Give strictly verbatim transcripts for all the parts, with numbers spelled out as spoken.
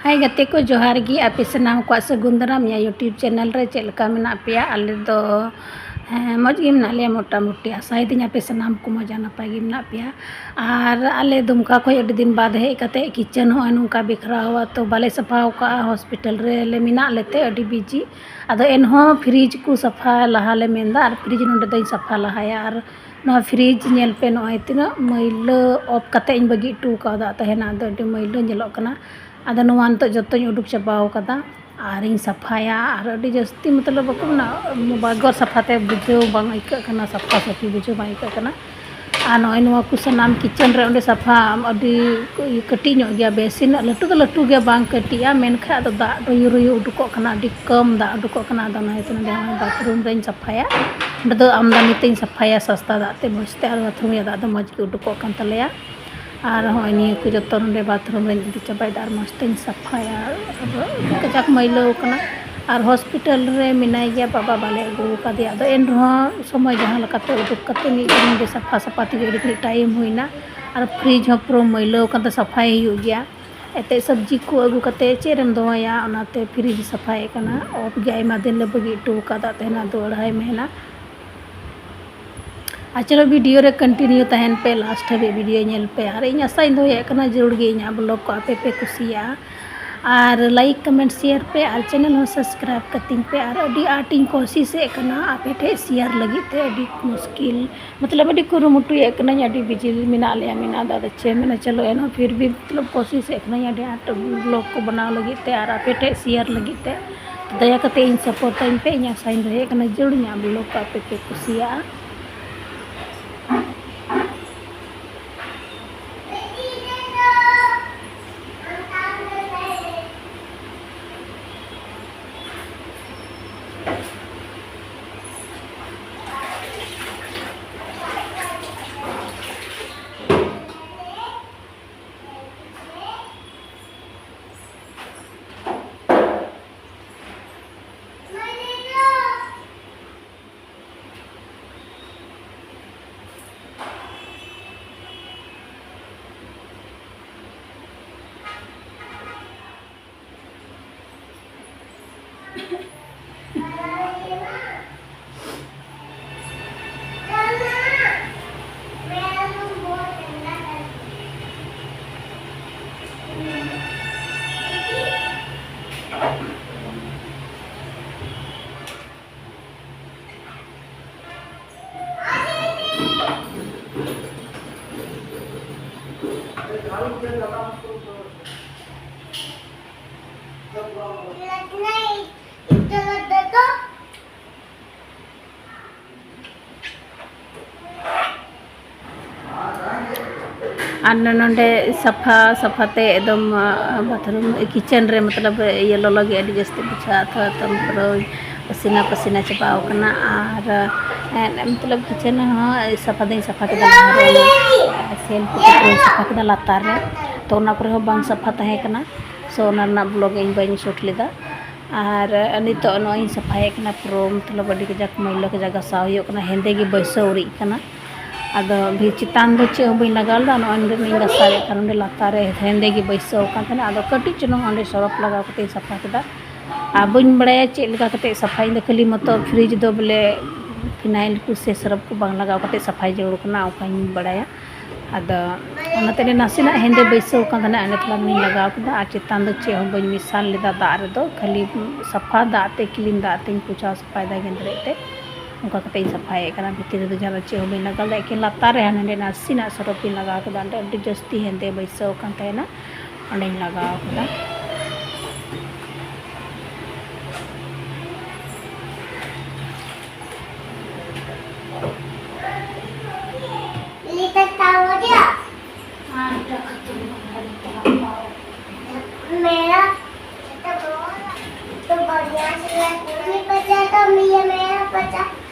ᱦᱟᱭ ᱜᱟᱛᱮ ᱠᱚ, ᱡᱚᱦᱟᱨ ᱜᱮ᱾ ᱟᱯᱮ ᱥᱟᱱᱟᱢ ᱠᱚᱣᱟᱜ ᱥᱟᱹᱜᱩᱱ ᱫᱟᱨᱟᱢ ᱤᱧᱟᱹᱜ YouTube ᱪᱮᱱᱮᱞ ᱨᱮ᱾ ᱪᱮᱫ ᱞᱮᱠᱟ ᱢᱮᱱᱟᱜ ᱯᱮᱭᱟ? ᱟᱞᱮ ᱫᱚ, ᱦᱮᱸ, ᱢᱚᱡᱽ ᱜᱮ ᱢᱮᱱᱟᱜ ᱞᱮᱭᱟ ᱢᱚᱴᱟᱢᱩᱴᱤ᱾ ᱟᱥᱟᱭᱮᱫᱟᱹᱧ ᱟᱯᱮ ᱥᱟᱱᱟᱢ ᱠᱚ ᱢᱚᱡᱽ ᱟᱨ ᱱᱟᱯᱟᱭ ᱜᱮ ᱢᱮᱱᱟᱜ ᱯᱮᱭᱟ᱾ ᱟᱨ ᱟᱞᱮ ᱫᱩᱢᱠᱟ ᱠᱷᱚᱱ ᱟᱹᱰᱤ ᱫᱤᱱ ᱵᱟᱫᱽ ᱦᱮᱡ ᱠᱟᱛᱮ ᱠᱤᱪᱮᱱ ᱦᱚᱸᱜᱼᱚᱭ ᱱᱚᱝᱠᱟ ᱵᱮᱠᱷᱨᱟᱣᱟ, ᱛᱚ ᱵᱟᱞᱮ ᱥᱟᱯᱷᱟ ᱟᱠᱟᱫᱼᱟ᱾ ᱦᱚᱥᱯᱤᱴᱟᱞ ᱨᱮ ᱞᱮ ᱢᱮᱱᱟᱜ ᱞᱮᱛᱮ ᱟᱹᱰᱤ ᱵᱤᱡᱤ᱾ ᱟᱫᱚ ᱮᱱᱦᱚᱸ ᱯᱷᱨᱤᱡᱽ ᱠᱚ ᱥᱟᱯᱷᱟ ᱞᱟᱦᱟ ᱞᱮ ᱢᱮᱱᱫᱟ, ᱟᱨ ᱯᱷᱨᱤᱡᱽ ᱱᱚᱸᱰᱮ ᱫᱚᱧ ᱥᱟᱯᱷᱟ ᱞᱟᱦᱟᱭᱟ᱾ ᱟᱨ ᱱᱚᱣᱟ ᱯᱷᱨᱤᱡᱽ ᱧᱮᱞ ᱯᱮ, ᱱᱚᱜᱼᱚᱭ ᱛᱤᱱᱟᱹᱜ ᱢᱟᱹᱭᱞᱟᱹ ᱚᱯᱷ ᱠᱟᱛᱮ ᱤᱧ ᱵᱟᱹᱜᱤ ᱦᱚᱴᱚ ᱠᱟᱣᱫᱟ ᱛᱟᱦᱮᱱᱟ, ᱟᱫᱚ ᱟᱹᱰᱤ ᱢᱟᱹᱭᱞᱟᱹ ᱧᱮᱞᱚᱜ ᱠᱟᱱᱟ᱾ ᱟᱫᱚ ᱱᱚᱣᱟ ᱱᱤᱛᱚᱜ ᱡᱚᱛᱚᱧ ᱩᱰᱩᱠ ᱪᱟᱵᱟᱣ ᱠᱟᱫᱟ ᱟᱨᱤᱧ ᱥᱟᱯᱷᱟᱭᱟ᱾ ᱟᱨ ᱟᱹᱰᱤ ᱡᱟᱹᱥᱛᱤ ᱢᱚᱛᱞᱚᱵ ᱵᱟᱠᱚ ᱢᱮᱱᱟ, ᱵᱟᱜᱚᱨ ᱥᱟᱯᱷᱟᱛᱮ ᱵᱩᱡᱷᱟᱹᱣ ᱵᱟᱝ ᱟᱹᱭᱠᱟᱹᱜ ᱠᱟᱱᱟ, ᱥᱟᱯᱷᱟ ᱥᱟᱹᱯᱷᱤ ᱵᱩᱡᱷᱟᱹᱣ ᱵᱟᱝ ᱟᱹᱭᱠᱟᱹᱜ ᱠᱟᱱᱟ᱾ ᱟᱨ ᱱᱚᱜᱼᱚᱭ ᱱᱚᱣᱟ ᱠᱚ ᱥᱟᱱᱟᱢ ᱠᱤᱪᱮᱱ ᱨᱮ ᱚᱸᱰᱮ ᱥᱟᱯᱷᱟ ᱟᱹᱰᱤ ᱠᱟᱹᱴᱤᱡ ᱧᱚᱜ ᱜᱮᱭᱟ, ᱵᱮᱥᱤ ᱱᱟᱜ ᱞᱟᱹᱴᱩ ᱫᱚ ᱞᱟᱹᱴᱩ ᱜᱮᱭᱟ, ᱵᱟᱝ ᱠᱟᱹᱴᱤᱡᱼᱟ, ᱢᱮᱱᱠᱷᱟᱱ ᱟᱫᱚ ᱫᱟᱜ ᱨᱩᱭᱩ ᱨᱩᱭᱩ ᱩᱰᱩᱠᱚᱜ ᱠᱟᱱᱟ, ᱟᱹᱰᱤ ᱠᱚᱢ ᱫᱟᱜ ᱩᱰᱩᱠᱚᱜ ᱠᱟᱱᱟ᱾ ᱟᱫᱚ ᱚᱱᱟ ᱤᱭᱟᱹᱛᱮ ᱱᱚᱸᱰᱮ ᱦᱚᱸ ᱵᱟᱛᱷᱨᱩᱢ ᱨᱮᱧ ᱥᱟᱯᱷᱟᱭᱟ᱾ ᱚᱸᱰᱮ ᱫᱚ ᱟᱢᱫᱟᱱᱤ ᱛᱮᱧ ᱥᱟᱯᱷᱟᱭᱟ ᱥᱟᱥᱛᱟ ᱫᱟᱜ ᱛᱮ ᱢᱚᱡᱽ ᱛᱮ, ᱟᱨ ᱵᱟᱛᱷᱨᱩᱢ ᱨᱮᱭᱟᱜ ᱫᱟᱜ ᱫᱚ ᱢᱚᱡᱽ ᱜᱮ ᱩᱰᱩᱠᱚᱜ ᱠᱟᱱ ᱛᱟᱞᱮᱭᱟ᱾ ᱟᱨ ᱦᱚᱸᱜᱼᱚᱭ ᱱᱤᱭᱟᱹ ᱠᱚ ᱡᱚᱛᱚ ᱱᱚᱸᱰᱮ ᱵᱟᱛᱷᱨᱩᱢ ᱨᱮᱧ ᱤᱫᱤ ᱪᱟᱵᱟᱭᱮᱫᱟ ᱟᱨ ᱢᱚᱡᱽ ᱛᱮᱧ ᱥᱟᱯᱷᱟᱭᱟ᱾ ᱟᱫᱚ ᱠᱟᱡᱟᱠ ᱢᱟᱹᱭᱞᱟᱹᱣ ᱠᱟᱱᱟ᱾ ᱟᱨ ᱦᱚᱥᱯᱤᱴᱟᱞ ᱨᱮ ᱢᱮᱱᱟᱭ ᱜᱮᱭᱟ ᱵᱟᱵᱟ, ᱵᱟᱞᱮ ᱟᱹᱜᱩ ᱟᱠᱟᱫᱮᱭᱟ᱾ ᱟᱫᱚ ᱮᱱ ᱨᱮᱦᱚᱸ ᱥᱚᱢᱚᱭ ᱡᱟᱦᱟᱸ ᱞᱮᱠᱟᱛᱮ ᱩᱰᱩᱠ ᱠᱟᱛᱮ ᱢᱤᱫ ᱫᱤᱱ ᱜᱮ ᱥᱟᱯᱷᱟ ᱥᱟᱯᱷᱟ ᱛᱮᱜᱮ ᱟᱹᱰᱤ ᱜᱷᱟᱹᱲᱤᱡ ᱴᱟᱭᱤᱢ ᱦᱩᱭᱱᱟ᱾ ᱟᱨ ᱯᱷᱨᱤᱡᱽ ᱦᱚᱸ ᱯᱩᱨᱟᱹ ᱢᱟᱹᱭᱞᱟᱹᱣ ᱠᱟᱱ ᱛᱮ ᱥᱟᱯᱷᱟᱭ ᱦᱩᱭᱩᱜ ᱜᱮᱭᱟ᱾ ᱮᱱᱛᱮᱫ ᱥᱚᱵᱽᱡᱤ ᱠᱚ ᱟᱹᱜᱩ ᱠᱟᱛᱮ ᱪᱮᱫ ᱨᱮᱢ ᱫᱚᱦᱚᱭᱟ, ᱚᱱᱟᱛᱮ ᱯᱷᱨᱤᱡᱽ ᱥᱟᱯᱷᱟᱭᱮᱫ ᱠᱟᱱᱟ᱾ ᱚᱯᱷ ᱜᱮ ᱟᱭᱢᱟ ᱫᱤᱱ ᱞᱮ ᱵᱟᱹᱜᱤ ᱦᱚᱴᱚ ᱟᱠᱟᱫᱟ ᱛᱟᱦᱮᱱᱟ ᱫᱩ ᱟᱲᱟᱭ ᱢᱟᱹᱦᱱᱟᱹ᱾ ᱟᱨ ᱪᱚᱞᱚ ᱵᱷᱤᱰᱤᱭᱳ ᱨᱮ ᱠᱚᱱᱴᱤᱱᱤᱭᱩ ᱛᱟᱦᱮᱱ ᱯᱮ, ᱞᱟᱥᱴ ᱦᱟᱹᱵᱤᱡ ᱵᱷᱤᱰᱤᱭᱳ ᱧᱮᱞ ᱯᱮ᱾ ᱟᱨ ᱤᱧ ᱟᱥᱟᱧ ᱫᱚᱦᱚᱭᱮᱫ ᱠᱟᱱᱟ ᱡᱟᱹᱨᱩᱲ ᱜᱮ ᱤᱧᱟᱹᱜ ᱵᱞᱚᱜ ᱠᱚ ᱟᱯᱮ ᱯᱮ ᱠᱩᱥᱤᱭᱟᱜᱼᱟ᱾ ᱟᱨ ᱞᱟᱭᱤᱠ, ᱠᱚᱢᱮᱱᱴ, ᱥᱮᱭᱟᱨ ᱯᱮ ᱟᱨ ᱪᱮᱱᱮᱞ ᱦᱚᱸ ᱥᱟᱵᱥᱠᱨᱟᱭᱤᱵᱽ ᱠᱟᱹᱛᱤᱧ ᱯᱮ᱾ ᱟᱨ ᱟᱹᱰᱤ ᱟᱸᱴ ᱤᱧ ᱠᱳᱥᱤᱥᱮᱫ ᱠᱟᱱᱟ ᱟᱯᱮ ᱴᱷᱮᱱ ᱥᱮᱭᱟᱨ ᱞᱟᱹᱜᱤᱫ ᱛᱮ, ᱟᱹᱰᱤ ᱢᱩᱥᱠᱤᱞ, ᱢᱚᱛᱞᱚᱵ ᱟᱹᱰᱤ ᱠᱩᱨᱩᱢᱩᱴᱩᱭᱮᱫ ᱠᱟᱹᱱᱟᱹᱧ, ᱟᱹᱰᱤ ᱵᱤᱡᱤ ᱢᱮᱱᱟᱜ ᱞᱮᱭᱟ, ᱢᱮᱱᱟᱜ ᱫᱚ ᱟᱫᱚ ᱪᱮᱫ ᱢᱮᱱᱟ, ᱪᱚᱞᱚ ᱮᱱᱦᱚᱸ ᱯᱷᱤᱨ ᱵᱷᱤ ᱢᱚᱛᱞᱚᱵ ᱠᱳᱥᱤᱥᱮᱫ ᱠᱟᱹᱱᱟᱹᱧ ᱟᱹᱰᱤ ᱟᱸᱴ ᱵᱞᱚᱜ ᱠᱚ ᱵᱮᱱᱟᱣ ᱞᱟᱹᱜᱤᱫ ᱛᱮ ᱟᱨ ᱟᱯᱮ ᱴᱷᱮᱱ ᱥᱮᱭᱟᱨ ᱞᱟᱹᱜᱤᱫ ᱛᱮ᱾ ᱫᱟᱭᱟ ᱠᱟᱛᱮ ᱤᱧ ᱥᱟᱯᱳᱨᱴ ᱟᱹᱧ ᱯᱮ, ᱤᱧ ᱟᱥᱟᱧ ᱫᱚᱦᱚᱭᱮᱫ ᱠᱟᱱᱟ ᱡᱟᱹᱨᱩᱲ ᱤᱧᱟᱹᱜ ᱵᱞᱚᱜ ᱠᱚ ᱟᱯᱮ ᱯᱮ ᱠᱩᱥᱤᱭᱟᱜᱼᱟ᱾ ᱟᱨ ᱱᱚᱰᱮ ᱥᱟᱯᱷᱟ ᱥᱟᱯᱷᱟ ᱛᱮ ᱮᱠᱫᱚᱢ, ᱟᱸ, ᱵᱟᱛᱷᱨᱩᱢ, ᱠᱤᱪᱮᱱ ᱨᱮ ᱢᱚᱛᱞᱚᱵ ᱤᱭᱟᱹ ᱞᱚᱞᱚ ᱜᱮ ᱟᱹᱰᱤ ᱡᱟᱹᱥᱛᱤ ᱵᱩᱡᱷᱟᱹᱜᱼᱟ, ᱛᱚ ᱮᱠᱫᱚᱢ ᱯᱩᱨᱟᱹ ᱯᱟᱥᱤᱱᱟ ᱯᱟᱥᱤᱱᱟ ᱪᱟᱵᱟᱣ ᱠᱟᱱᱟ᱾ ᱟᱨ, ᱮᱸ, ᱢᱚᱛᱞᱚᱵ ᱠᱤᱪᱮᱱ ᱦᱚᱸ ᱥᱟᱯᱷᱟ ᱫᱚᱧ ᱥᱟᱯᱷᱟ ᱠᱮᱫᱟ, ᱞᱟᱦᱟ ᱨᱮ ᱚᱱᱟ ᱥᱮᱞᱯ ᱠᱚ ᱯᱩᱨᱟᱹᱧ ᱥᱟᱯᱷᱟ ᱠᱮᱫᱟ ᱞᱟᱛᱟᱨ ᱨᱮ, ᱛᱚ ᱚᱱᱟ ᱠᱚᱨᱮ ᱦᱚᱸ ᱵᱟᱝ ᱥᱟᱯᱷᱟ ᱛᱟᱦᱮᱸ ᱠᱟᱱᱟ, ᱥᱚ ᱚᱱᱟ ᱨᱮᱱᱟᱜ ᱵᱞᱚᱜ ᱤᱧ ᱵᱟᱹᱧ ᱥᱩᱴ ᱞᱮᱫᱟ᱾ ᱟᱨ ᱱᱤᱛᱚᱜ ᱱᱚᱜᱼᱚᱭ ᱤᱧ ᱥᱟᱯᱷᱟᱭᱮᱫ ᱠᱟᱱᱟ ᱯᱩᱨᱟᱹ, ᱢᱚᱛᱞᱚᱵ ᱟᱹᱰᱤ ᱠᱟᱡᱟᱠ ᱢᱟᱹᱭᱞᱟᱹ ᱠᱟᱡᱟᱠ ᱜᱟᱥᱟᱣ ᱦᱩᱭᱩᱜ ᱠᱟᱱᱟ, ᱦᱮᱸᱫᱮ ᱜᱮ ᱵᱟᱹᱭᱥᱟᱹᱣ ᱩᱨᱤᱡ ᱠᱟᱱᱟ᱾ ᱟᱫᱚ ᱵᱷᱤ-, ᱪᱮᱛᱟᱱ ᱫᱚ ᱪᱮᱫ ᱦᱚᱸ ᱵᱟᱹᱧ ᱞᱟᱜᱟᱣ ᱞᱮᱫᱟ, ᱱᱚᱜᱼᱚᱭ ᱱᱚᱰᱮ ᱤᱧ ᱜᱟᱥᱟᱣᱮᱫ ᱠᱟᱱᱟ, ᱱᱚᱰᱮ ᱞᱟᱛᱟᱨ ᱨᱮ ᱦᱮᱸᱫᱮ ᱜᱮ ᱵᱟᱹᱭᱥᱟᱹᱣ ᱟᱠᱟᱱ ᱛᱟᱦᱮᱱᱟ᱾ ᱟᱫᱚ ᱠᱟᱹᱴᱤᱡ ᱪᱩᱞᱩᱝ ᱚᱸᱰᱮ ᱥᱚᱨᱯ ᱞᱟᱜᱟᱣ ᱠᱟᱛᱮ ᱤᱧ ᱥᱟᱯᱷᱟ ᱠᱮᱫᱟ᱾ ᱟᱨ ᱵᱟᱹᱧ ᱵᱟᱲᱟᱭᱟ ᱪᱮᱫ ᱞᱮᱠᱟ ᱠᱟᱛᱮ ᱥᱟᱯᱷᱟᱭᱟ, ᱤᱧ ᱫᱚ ᱠᱷᱟᱹᱞᱤ ᱢᱚᱛᱚ ᱯᱷᱨᱤᱡᱽ ᱫᱚ ᱵᱚᱞᱮ ᱯᱷᱤᱱᱟᱭᱤᱞ ᱠᱚ ᱥᱮ ᱥᱚᱨᱯ ᱠᱚ ᱵᱟᱝ ᱞᱟᱜᱟᱣ ᱠᱟᱛᱮ ᱥᱟᱯᱷᱟᱭ ᱡᱟᱹᱨᱩᱲ ᱠᱟᱱᱟ, ᱚᱱᱠᱟᱧ ᱵᱟᱲᱟᱭᱟ᱾ ᱟᱫᱚ ᱚᱱᱟᱛᱮ ᱟᱹᱰᱤ ᱱᱟᱥᱮᱱᱟᱜ ᱦᱮᱸᱫᱮ ᱵᱟᱹᱭᱥᱟᱹᱣ ᱠᱟᱱ ᱛᱟᱦᱮᱱᱟ, ᱮᱸᱰᱮ ᱛᱷᱚᱲᱟ ᱜᱟᱱᱤᱧ ᱞᱟᱜᱟᱣ ᱠᱮᱫᱟ᱾ ᱟᱨ ᱪᱮᱛᱟᱱ ᱫᱚ ᱪᱮᱫ ᱦᱚᱸ ᱵᱟᱹᱧ ᱢᱮᱥᱟᱞ ᱞᱮᱫᱟ ᱫᱟᱜ ᱨᱮᱫᱚ, ᱠᱷᱟᱹᱞᱤ ᱥᱟᱯᱷᱟ ᱫᱟᱜ ᱛᱮ, ᱠᱞᱤᱱ ᱫᱟᱜ ᱛᱮᱧ ᱯᱚᱪᱷᱟᱣ ᱥᱟᱯᱷᱟᱭᱮᱫᱟ ᱜᱮᱸᱫᱽᱨᱮᱡ ᱛᱮ᱾ ᱚᱱᱠᱟ ᱠᱟᱛᱮ ᱤᱧ ᱥᱟᱯᱷᱟᱭᱮᱫ ᱠᱟᱱᱟ, ᱵᱷᱤᱛᱤᱨ ᱨᱮᱫᱚ ᱡᱟᱦᱟᱱᱟᱜ ᱪᱮᱫ ᱦᱚᱸ ᱵᱟᱹᱧ ᱞᱟᱜᱟᱣ ᱞᱮᱫᱟ, ᱮᱠᱮᱱ ᱞᱟᱛᱟᱨ ᱨᱮ ᱦᱟᱸᱰᱮ ᱱᱟᱥᱮᱱᱟᱜ ᱥᱚᱨᱯ ᱤᱧ ᱞᱟᱜᱟᱣ ᱠᱮᱫᱟ, ᱚᱸᱰᱮ ᱟᱹᱰᱤ ᱡᱟᱹᱥᱛᱤ ᱦᱮᱸᱫᱮ ᱵᱟᱹᱭᱥᱟᱹᱣ ᱠᱟᱱ ᱛᱟᱦᱮᱱᱟ, ᱚᱸᱰᱮᱧ ᱞᱟᱜᱟᱣ ᱠᱮᱫᱟ᱾ मेरा तो बढ़िया से नहीं बचा, तो ये मेरा बचा,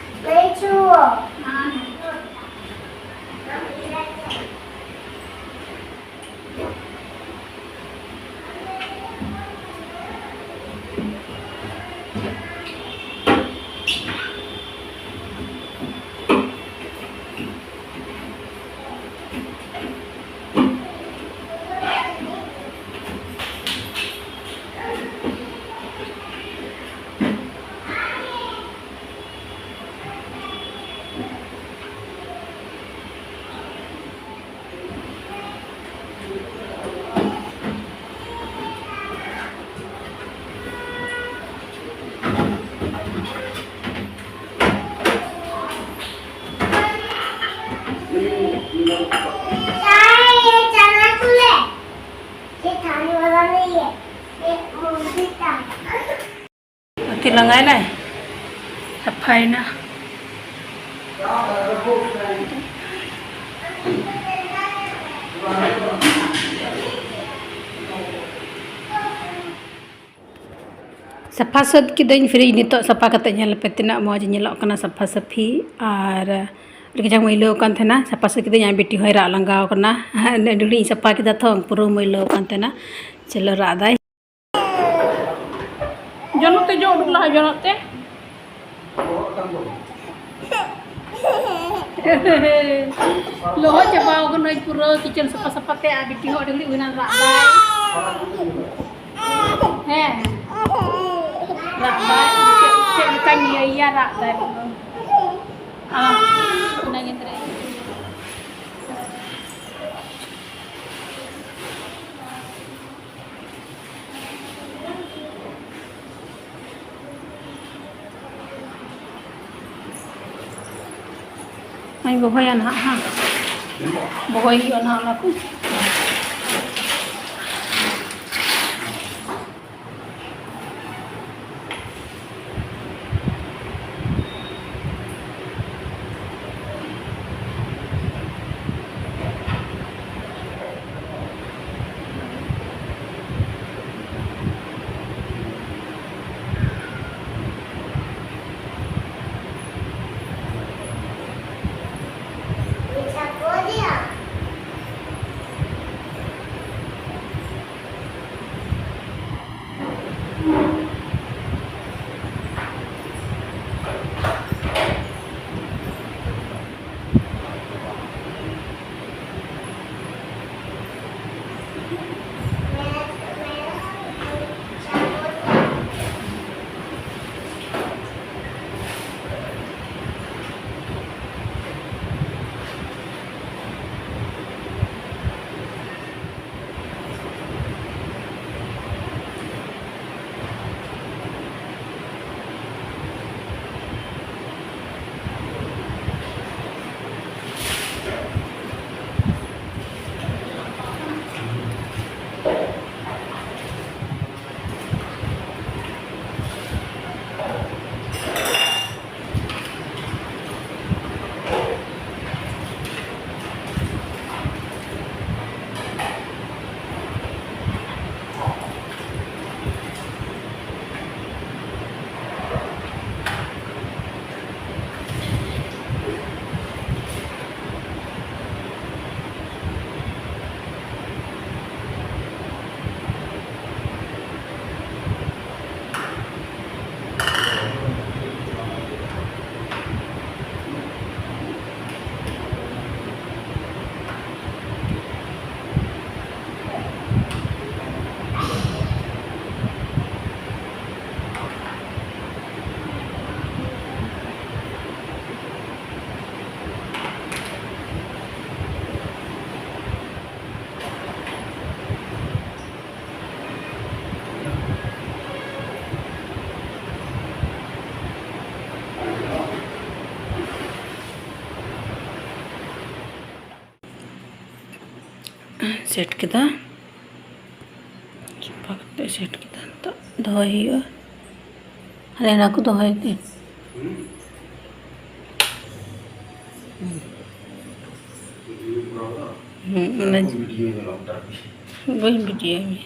नहीं छुओ। ᱛᱤ ᱞᱟᱸᱜᱟᱭᱱᱟᱭ, ᱥᱟᱯᱷᱟᱭᱮᱱᱟ᱾ ᱥᱟᱯᱷᱟ ᱥᱟᱹᱛ ᱠᱤᱫᱟᱹᱧ fridge᱾ ᱱᱤᱛᱚᱜ ᱥᱟᱯᱷᱟ ᱠᱟᱛᱮ ᱧᱮᱞ ᱯᱮ ᱛᱤᱱᱟᱹᱜ ᱢᱚᱡᱽ ᱧᱮᱞᱚᱜ ᱠᱟᱱᱟ, ᱥᱟᱯᱷᱟ ᱥᱟᱹᱯᱷᱤ᱾ ᱟᱨ ᱟᱹᱰᱤ ᱠᱟᱡᱟᱠ ᱢᱟᱹᱭᱞᱟᱹᱣ ᱠᱟᱱ ᱛᱟᱦᱮᱱᱟ, ᱥᱟᱯᱷᱟ ᱥᱟᱹᱛ ᱠᱤᱫᱟᱹᱧ᱾ ᱟᱨ ᱵᱤᱴᱤ ᱦᱚᱸᱭ ᱨᱟᱜ ᱞᱟᱸᱜᱟᱣ ᱠᱟᱱᱟ᱾ ᱩᱱᱟᱹᱜ ᱰᱷᱮᱨᱤᱧ ᱥᱟᱯᱷᱟ ᱠᱮᱫᱟ ᱛᱚ, ᱯᱩᱨᱟᱹ ᱢᱟᱹᱭᱞᱟᱹᱣ ᱠᱟᱱ ᱛᱟᱦᱮᱱᱟ᱾ ᱪᱚᱞᱚ ᱨᱟᱜ ᱫᱟᱭ᱾ ᱡᱚᱱᱚᱜ ᱛᱮ ᱡᱚᱜ ᱩᱰᱩᱠ ᱞᱟᱦᱟ, ᱡᱚᱱᱚᱜ ᱛᱮ᱾ ᱞᱚᱦᱚᱫ ᱪᱟᱵᱟᱣ ᱠᱟᱹᱱᱟᱹᱧ ᱯᱩᱨᱟᱹ kitchen ᱥᱟᱯᱷᱟ ᱥᱟᱯᱷᱟ ᱛᱮ, ᱟᱨ ᱵᱤᱴᱤ ᱦᱚᱸ ᱟᱹᱰᱤ ᱜᱷᱟᱹᱲᱤᱡ ᱦᱩᱭᱱᱟ ᱨᱟᱜ ᱫᱟᱭ᱾ ᱦᱮᱸ, ᱨᱟᱜ ᱫᱟᱭ᱾ ᱪᱮᱫ, ᱪᱮᱫ ᱞᱮᱠᱟᱧ ᱤᱭᱟᱹᱭᱟ, ᱨᱟᱜ ᱫᱟᱭ ᱯᱩᱨᱟᱹ᱾ ᱟᱨ ᱚᱱᱟ ᱜᱤᱫᱽᱨᱟᱹ ᱟᱧ ᱵᱚᱦᱚᱭᱟ ᱱᱟᱦᱟᱜ, ᱦᱟᱸ᱾ ᱵᱚᱦᱚᱭ ᱦᱩᱭᱩᱜᱼᱟ ᱱᱟᱦᱟᱜ ᱚᱱᱟ ᱠᱚ᱾ ᱥᱮᱴ ᱠᱮᱫᱟ, ᱥᱟᱯᱷᱟ ᱠᱟᱛᱮ ᱥᱮᱴ ᱠᱮᱫᱟ᱾ ᱱᱤᱛᱚᱜ ᱫᱚᱦᱚᱭ ᱦᱩᱭᱩᱜᱼᱟ᱾ ᱟᱞᱮ ᱚᱱᱟ ᱠᱚ ᱫᱚᱦᱚᱭ ᱛᱮ᱾ ᱦᱩᱸ, ᱚᱱᱟ ᱵᱟᱹᱧ ᱵᱷᱤᱰᱤᱭᱳ ᱢᱮ᱾